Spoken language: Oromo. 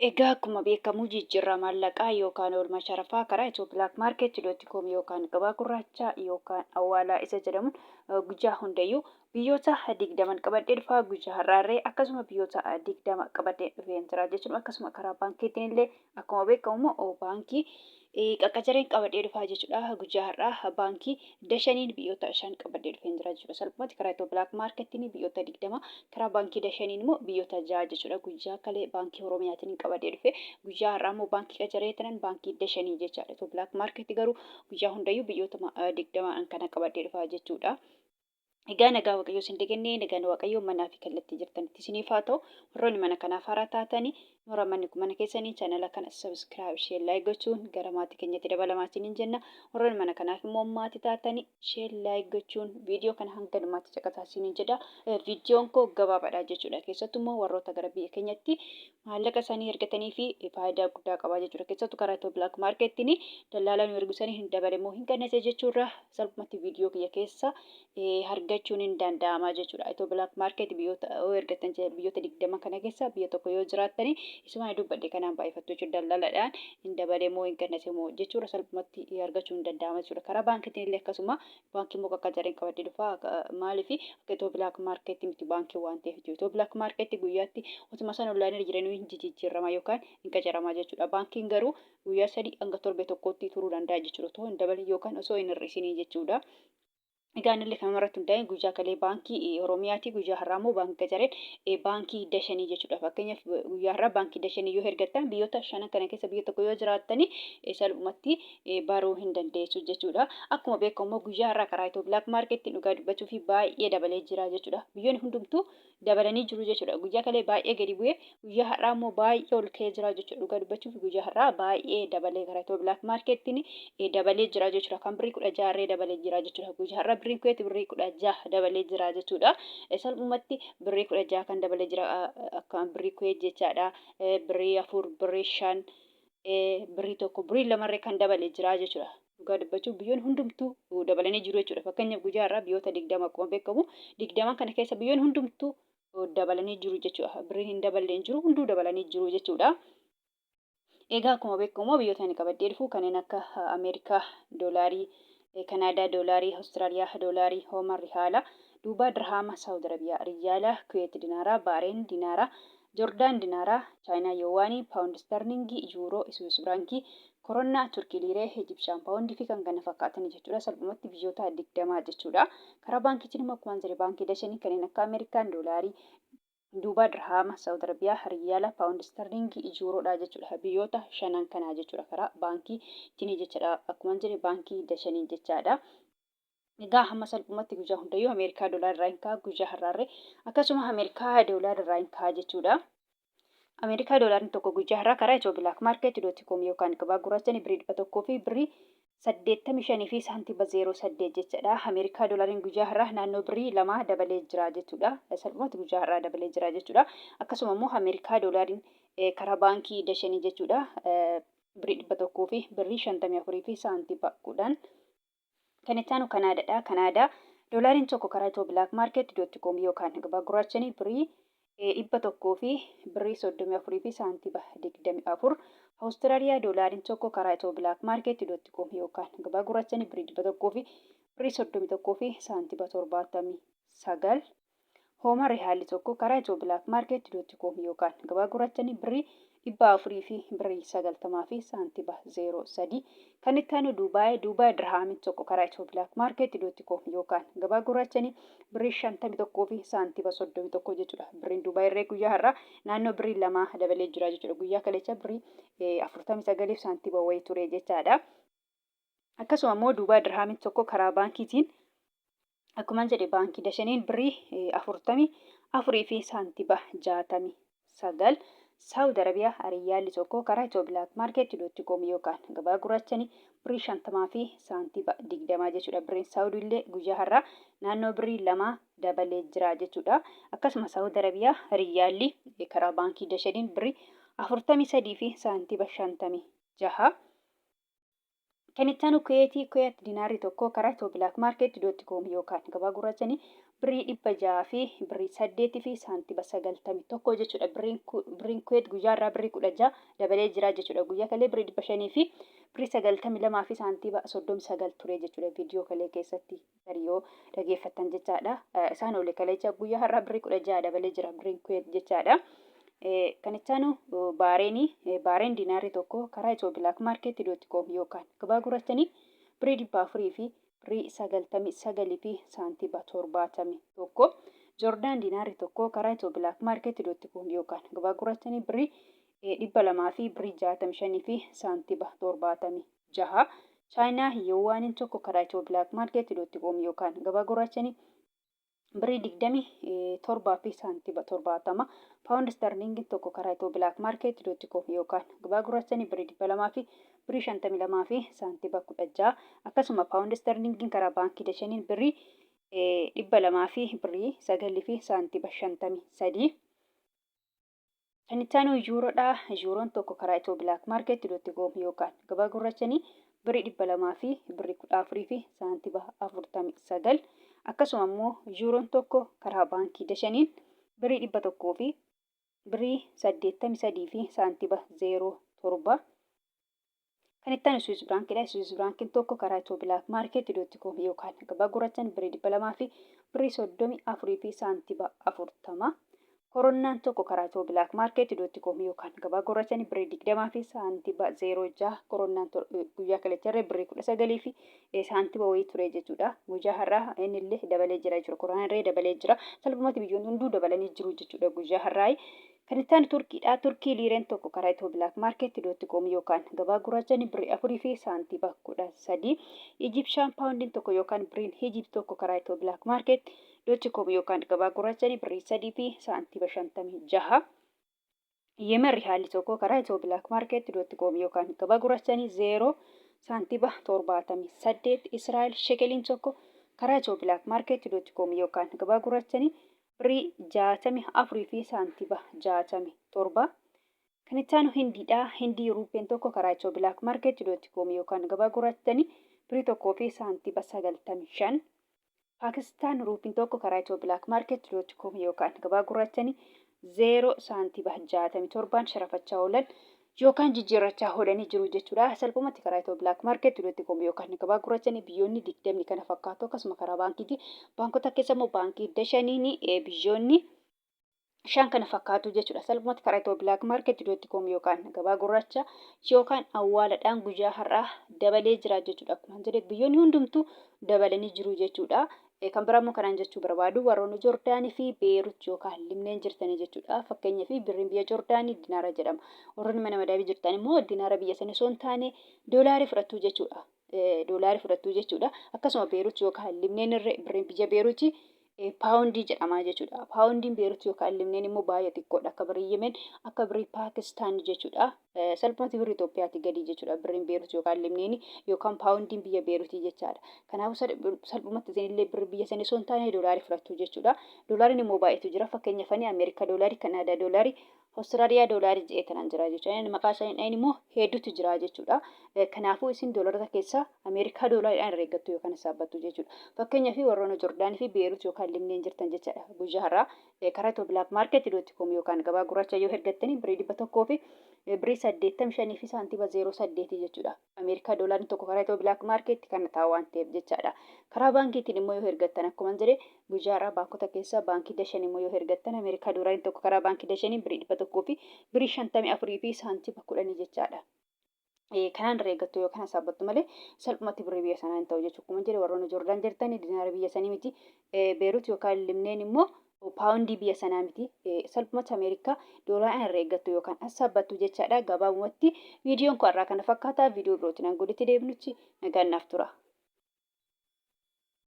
Egaa akkuma beekamu jijjiirraa maallaqaa yookaan oolmaa sharafaa karaa Ethio Black Market dot com yookaan gabaa gurraacha yookaan awwaalaa isa jedhamuun guyyaa hundayyuu biyyoota 20n qabadhee dhufa. Guyyaa har'aarree akkasuma biyyoota 20 qabadhee dhufeen jira jechuudha. Akkasuma karaa baankiitiin illee akkuma beekamu immoo baankii qaqqacareen qabadhee dhufaa jechuudha. Guyyaa har'aa baankii Dashaniin biyyoota 5 qabadhee dhufeen jira jechuudha. Salphumatti karaa Ethio Black Marketiin biyyoota 20, karaa baankii Dashaniin immoo biyyoota 6 jechuudha. Guyyaa kalee baankii Oromiyaatiin qabadhee dhufe. Guyyaa har'aa immoo baankii qacaree tanan baankii Dashanii jechaadha. Ethio Black Market garuu guyyaa hundayyuu biyyoota 20 kana qabadhee dhufaa jechuudha. Egaa nagaa Waaqayyoo isin dagannee, nagaan Waaqayyoo manaa fi kallattii jirtanitti isiniif haa ta'u. Warroonni mana kanaaf haaraa taatanii noora manni kun mana keessanii chaanala kana subscribe, share, like gochuun gara maatii keenyatti dabalamaa isiniin jenna. Warroonni mana kanaaf immoo maatii taatanii share, like gochuun viidiyoo kana hanga dhumaatti caqasaa isiniin jedha. Viidiyoon koo gabaabaadha jechuudha. Keessattuu immoo warroota gara biyya keenyatti maallaqa isaanii ergatanii fi faayidaa guddaa qaba jechuudha. Keessattuu karaa Itiyoo Black Marketiin dallaalaa nu ergu sanii hin dabale moo hin qannase jechuurra salphumatti viidiyoo kiyya keessa argachuun hin danda'ama jechuudha. Itoo Black Market biyyoota yoo ergattan biyyoota 20 kana keessa biyya tokko yoo jiraattani isuma ani dubbadhe kanaan baay'ifattu jechuudha. Dallaladhaan hin dabale moo hin qannase moo jechuudha salphumatti argachuun hin danda'ama jechuudha. Karaa baankiitiin illee akkasuma baankii immoo bakka jareen qabadde dhufa, maaliif akka Itoo Black Market miti baankii waan ta'eef jechuudha. Itoo Black Market guyyaatti otuma isaan online irra jiranuu hin jijjiirama yookaan hin qacaramaa jechuudha. Baankiin garuu guyyaa 3 hanga torbe tokkootti turuu danda'a jechuudha. Otoo hin dabalin yookaan osoo hin hir'isinii jechuudha. Egaa anillee kanuma irratti hundaa'e guyyaa kalee baankii Oromiyaati, guyyaa har'aa immoo baankii qacareen baankii Dashanii jechuudha. Fakkeenyaaf guyyaa har'aa baankii Dashanii yoo ergattan biyyoota shanan kana keessa biyya tokko yoo jiraattani salphumatti baruu hin dandeessu jechuudha. Akkuma beekamu immoo guyyaa har'aa karaa Itiyoo Black Market dhugaa dubbachuu fi baay'ee dabalee jira jechuudha. Biyyoonni hundumtuu dabalanii jiru jechuudha. Guyyaa kalee baay'ee gadi bu'ee guyyaa har'aa immoo baay'ee ol ka'ee jira jechuudha. Dhugaa dubbachuuf guyyaa har'aa baay'ee dabalee karaa Itiyoo Black Marketiin dabalee jira jechuudha. Kan birrii 16 irree dabalee jira jechuudha. Guyyaa har'aa birriin Kuweet birrii 16 dabalee jira jechuudha. Salphumatti birrii 16 kan dabalee jira akka birrii Kuweet jechaadha. Birrii 4, birrii 5, birrii 1, birrii 2 irree kan dabalee jira jechuudha. Dhugaa dubbachuuf biyyoonni hundumtuu dabalanii jiru jechuudha. Fakkeenyaaf guyyaa har'aa biyyoota 20 akkuma beekamu 20 kana keessa biyyoonni hundumtuu dabalanii jiru jechuudha. Birriin hin daballe hin jiru, hunduu dabalanii jiru jechuudha. Egaa akkuma beekamu biyyoota ani qabadhee dhufu kanneen akka Ameerikaa doolaarii, Kanaadaa doolaarii, Awustiraaliyaa doolaarii, Hooman rihaala, Duubaa dirhaama, Saawud Arabiyaa riyaala, Kuweet dinaaraa, Baareen dinaara, Jordaan Dinaaraa, Chaayinaa Yoowaanii, Paawundi Isterliingii, Yuuroo, Iswiis Firaankii, Koronnaa, Turkii Liiree, Ijipshaan Paawundii fi kan kana fakkaatan jechuudha. Salphumatti biyyoota 20 jechuudha. Karaa baankiitiin immoo akkuma jedhe baankii Dashanii kanneen akka Ameerikaan Doolaarii, Duubaa Dirhaama, Saawud Arabiyaa Riyaala, Paawundi Isterliingii, Yuuroodha jechuudha. Biyyoota shanan kanaa jechuudha. Karaa baankiitiin jechuudha. Akkuma jedhe baankii Dashanii jechaadha. Egaa hamma salphumatti guyyaa hundayyuu Ameerikaa doolaara irraa hin ka'a, guyyaa har'aarree akkasuma Ameerikaa doolaara irraa hin ka'a jechuudha. Ameerikaa doolaarri tokko guyyaa har'aa karaa Itiyoo Black Market dot com yookaan gabaa gurraachanii birrii 100 fi birrii 85 fi saantima 08 jechaadha. Ameerikaa doolaariin guyyaa har'aa naannoo birrii 2 dabalee jira jechuudha. Salphumatti guyyaa har'aa dabalee jira jechuudha. Akkasuma immoo Ameerikaa doolaariin karaa baankii Dashanii jechuudha. Birrii 100 fi birrii 54 fi saantima 10. Kan itti aanu Kanaadaadha. Kanaadaa doolaariin tokko karaa Itiyoo Black Market dot com yookaan gabaa gurraachanii birrii 100 fi birrii 34 fi saantima 24. Awustiraaliyaa doolaariin tokko karaa Itiyoo Black Market dot com yookaan gabaa gurraachanii birrii 100 fi birrii 31 fi saantima 79. Hooma Rihaalli tokko karaa Ethio Black Market dot com yookaan gabaa gurrachani birrii 400 fi birrii 90 fi saantiba 03. Kan itti aanu Duubaay, Duubaay Dirhaamiin tokko karaa Ethio Black Market dot com yookaan gabaa gurrachani birrii 51 fi saantiba 31 jechuudha. Birriin Duubaay irree guyyaa har'aa naannoo birrii 2 dabalee jira jechuudha. Guyyaa kaleessa birrii 49 fi saantiba wayii ture jechaadha. Akkasuma immoo Duubaay Dirhaamiin tokko karaa baankiitiin akkuman jedhe baankii Dashaniin birrii 44 fi saantiba 69. Saawud Arabiyaa riyyaalli tokko karaa Itiyoo Black Market dot com yookaan gabaa gurraachanii birrii 50 fi saantiba 20 jechuudha. Birriin Saawudii illee guyyaa har'aa naannoo birrii 2 dabalee jira jechuudha. Akkasuma Saawud Arabiyaa riyyaalli karaa baankii Dashaniin birrii 43 fi saantiba 56. Kan itti aanu Kuweetii, Kuweet dinaarri tokko karaa Itiyoo Black Market dot com yookaan gabaa gurraachanii Birrii 600 fi birrii 8 fi saantiba 91 jechuudha. Birriin Kuweet guyyaa irraa birrii 16 dabalee jira jechuudha. Guyyaa kalee birrii 500 fi birrii 92 fi saantiba 39 ture jechuudha. Viidiyoo kalee keessatti tarii yoo dhageeffattan jechaadha. Isaan oole kaleecha guyyaa har'aa birrii 16 dabalee jira birriin Kuweet jechaadha. Kan itti aanu Baareenii Baareen diinaarri tokko karaa Itiyoo Bilaak Maarkeetti dootti koom yookaan gabaa gurrachanii birrii 400 fi Birrii 99 fi saantiba 71. Jordaan diinaarri tokko karaa Itiyoo Bilaak Maarkeet dootti koom yookaan gabaa gurrachanii birrii 200 fi birrii 65 fi saantiba 76. Chaayinaa Yuwaaniin tokko karaa Itiyoo Bilaak Maarkeet dootti koom yookaan gabaa gurrachanii birrii 27 fi saantiba 70. Paawundi Isterliingiin tokko karaa Itiyoo Bilaak Maarkeet dootti koom yookaan gabaa gurraachanii birrii 200 fi birrii 52 fi saantiba 16. Akkasuma Paawundi Isterliingiin karaa Baankii Dashaniin birrii 200 fi birrii 9 fi saantiba 53. Kan itti aanu Yuuroodha. Yuuroon tokko karaa Itiyoo Bilaak Maarkeet dootti koom yookaan gabaa gurrachanii birrii 200 fi birrii 14 fi saantiba 49. Akkasuma immoo Yuuroon tokko karaa Baankii Dashaniin birrii 100 fi birrii 83 fi saantiba 07. Kan itti aanu Suwiis Biraankidha. Suwiis Biraankiin tokko karaa Itiyoo Bilaak Maarkeet dootti koom yookaan gabaa gurrachan birrii 200 fi birrii 34 fi saantiba 40. Koronnaan tokko karaa Itiyoo Bilaak Maarkeet dootti koom yookaan gabaa gurrachan birrii 20 fi saantiba 06. Koronnaan guyyaa kalecharra birrii 19 fi saantiba wayii ture jechuudha. Guyyaa har'aa inni illee dabalee jira jechuudha. Koronnaan illee dabalee jira. Salphumatti biyyoonni hunduu dabalanii jiru jechuudha guyyaa har'aa. Kan itti aanu Turkiidha. Turkii liireen tokko karaa Itiyoo Bilaak Maarkeetti dootti koom yookaan gabaa gurraachani birrii 4 fi saantiba 13. Ijipshaan paawundiin tokko yookaan birriin Hijipt tokko karaa Itiyoo Bilaak Maarkeetti dootti koom yookaan gabaa gurraachani birrii 3 fi saantiba 56. Yemen rihaalli tokko karaa Itiyoo Bilaak Maarkeetti dootti koom yookaan gabaa gurraachani 0 saantiba 78. Israa'el shekeliin tokko karaa Itiyoo Bilaak Maarkeetti dootti koom yookaan gabaa gurraachani Birrii 64 fi saantiba 67. Kan itti aanu Hindiidha. Hindii ruuppeen tokko karaa Itiyoo Bilaak Maarkeet dootti koom yookaan gabaa gurraachtani birrii 1 fi saantiba 95. Paakistaan ruupiin tokko karaa Itiyoo Bilaak Maarkeet dootti koom yookaan gabaa gurraachani 0 saantiba 67n sharafachaa oolan yookaan jijjiirrachaa oolanii jiru jechuudha. Salphumatti karaa Itiyoo Black Market dot com yookaan gabaa gurraachanii biyyoonni digdamni kana fakkaatu akkasuma karaa baankiiti. Baankota keessa immoo baankii dashaniin biyyoonni shan kana fakkaatu jechuudha. Salphumatti karaa Itiyoo Black Market dot com yookaan gabaa gurraacha yookaan awwaaladhaan guyyaa har'aa dabalee jira jechuudha. Akkuma jedhe biyyoonni hundumtuu dabalanii jiru jechuudha. Kan biraa immoo kanaan jechuu barbaadu warroonni Joordaanii fi Beerut yookaan Libneen jirtanii jechuudha. Fakkeenyaaf birriin biyya Joordaanii dinaara jedhama. Warroonni mana madaabii jirtan immoo dinaara biyya sanii osoo hin taane doolaarii fudhattuu jechuudha. Doolaarii fudhattuu jechuudha. Akkasuma Beerut yookaan Libneen irra birriin biyya Beeruti paawundii jedhama jechuudha. Paawundiin Beerut yookaan Libneen immoo baay'ee xiqqoodha. Akka birrii Yemen, akka birrii Paakistaan jechuudha. Salphumatti birrii Itoophiyaatii gadi jechuudha. Birriin Beerut yookaan Libneeni yookaan paawundiin biyya Beerutii jechaadha. Kanaafuu salphumatti isinillee birrii biyya sanii osoo hin taane doolaarii fudhattu jechuudha. Doolaariin immoo baay'eetu jira. Fakkeenyaaf ani Ameerikaa doolaarii, Kanaadaa doolaarii, Awustiraaliyaa doolaarii jedhee tanaan jira jechuudha. Inni maqaa isaanii dhahin immoo hedduutu jira jechuudha. Kanaafuu isin doolaarota keessaa Ameerikaa doolaariidhaan herreeggattu yookaan hissaabbattu jechuudha. Fakkeenyaaf warroonni Jordaanii fi Beerut yookaan Libneen jirtan jechaadha. Guyyaa har'aa karaa Itiyoo Bilaak Maarkeet dootti koom yookaan gabaa gurraacha yoo hergattanii birrii 100 fi birrii 85 fi saantiba 08 jechuudha. Ameerikaa doolaarri tokko karaa Itiyoo Bilaak Maarkeetti kana ta'a waan ta'eef jechaadha. Karaa baankiitiin immoo yoo hergattan akkuma jedhe guyyaa har'aa baankota keessaa baankii Dashan immoo yoo hergattan Ameerikaa doolaarri tokko karaa baankii Dashanii birrii 100 fi birrii 54 fi saantiba 10 jechaadha. Kanaan irra eeggattu yookaan hasaabbattu malee salphumatti birrii biyya sanaa hin ta'u jechuudha. Akkuma jedhe warroonni Joordaan jirtanii dinaara biyya sanii miti. Beerut yookaan Libneen immoo paawundii biyya sanaa miti. Salphumatti Ameerikaa doolaaraan irra eeggattu yookaan hasaabbattu jechaadha. Gabaabumatti viidiyoon koo har'aa kana fakkaata. Viidiyoo birootiin hanga walitti deebinutti nagaan naaf tura.